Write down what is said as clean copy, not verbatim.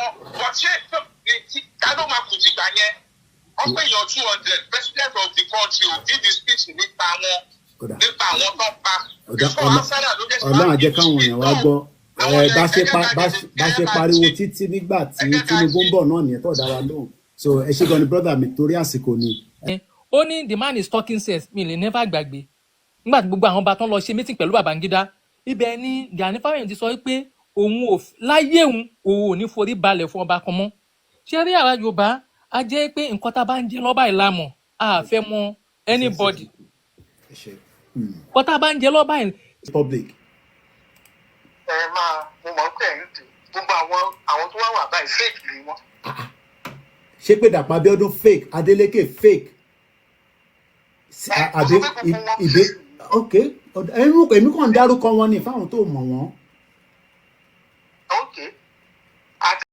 wọn. But ṣé ta ló máa kù dìgbà yẹn? Wọ́n pè yàn 200, president of the country ò give the speech nípa wọn, Kódà. nípa àwọn tó pa. Ọ̀dà Before outsider ló jẹ́ Ọlọ́run á jẹ́ káwọn èèyàn wá gbọ́. Ẹ bá ṣe pariwo títí nígbà tí Tinubu ń bọ̀ náà nìyẹn tó dá wa lóhùn. So ẹ ṣé gan ni, brother mi, torí àsìkò ni. Ó ní the man is talking sense. Mi lè never gbàgbé nígbà tí gbogbo àwọn ọba tán lọ ṣe meeting pẹ̀lú Babangida, ibẹ̀ ni Gani Fáwẹ̀hìn ti sọ pé òun ò láyé òun, òun ò ní forí balẹ̀ fún ọba kan mọ́. Ṣé rí àwa Yorùbá, a jẹ́ pé nǹkan tá a bá ń jẹ lọ́ba ìlàmọ̀, a fẹ́ mọ anybody. Ẹ ṣé. Nǹkan tá a bá ń jẹ lọ́ba ìlàmọ̀. Public. Ẹ máa mo mọ̀ pé ẹ̀ ń dùn gbogbo àwọn tó wá wà báyìí, fake ni wọ́n. Ṣé pé Dàpọ̀ Abíọ́dún fake, Adeleke fake, àbí ìbé? Ok, èmi kàn ń dárúkọ wọn ni fáwọn tó mọ̀ wọ́n. Ok, àti